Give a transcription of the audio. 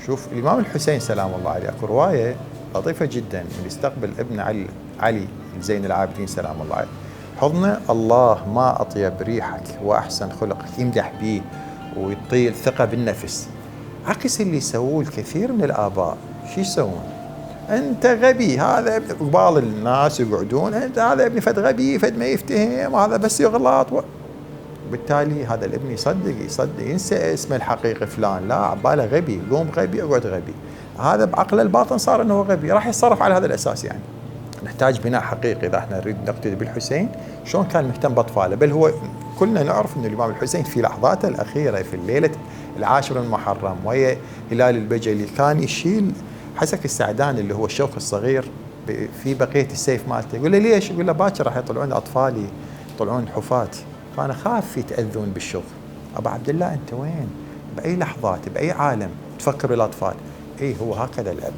شوف الإمام الحسين سلام الله عليه، اكو رواية لطيفة جدا من يستقبل ابن علي زين العابدين سلام الله عليه، حضنه الله ما أطيب ريحك وأحسن خلقك، يمدح به ويطيل ثقة بالنفس، عكس اللي يسووه الكثير من الآباء. شو يسوون؟ أنت غبي، هذا ابن، قبال الناس يقعدون أنت هذا ابني فد غبي فد ما يفتهم، هذا بس يغلط بالتالي هذا الابن يصدق ينسى اسمه الحقيقي فلان، لا عباله غبي، قوم غبي اقعد غبي، هذا بعقله الباطن صار انه غبي، راح يتصرف على هذا الاساس. يعني نحتاج بناء حقيقي اذا احنا نريد نقتدي بالحسين شلون كان مهتم باطفاله. بل هو كلنا نعرف ان الامام الحسين في لحظاته الاخيره في الليله العاشر من محرم وهي هلال البجلي كان يشيل حسك السعدان اللي هو الشوك الصغير في بقيه السيف مالته، يقول له ليش؟ يقول له باكر راح يطلعون اطفالي يطلعون حفاة، فأنا خاف يتأذون بالشغل. أبا عبد الله أنت وين؟ بأي لحظات بأي عالم تفكر بالأطفال؟ إيه هو هكذا الأب.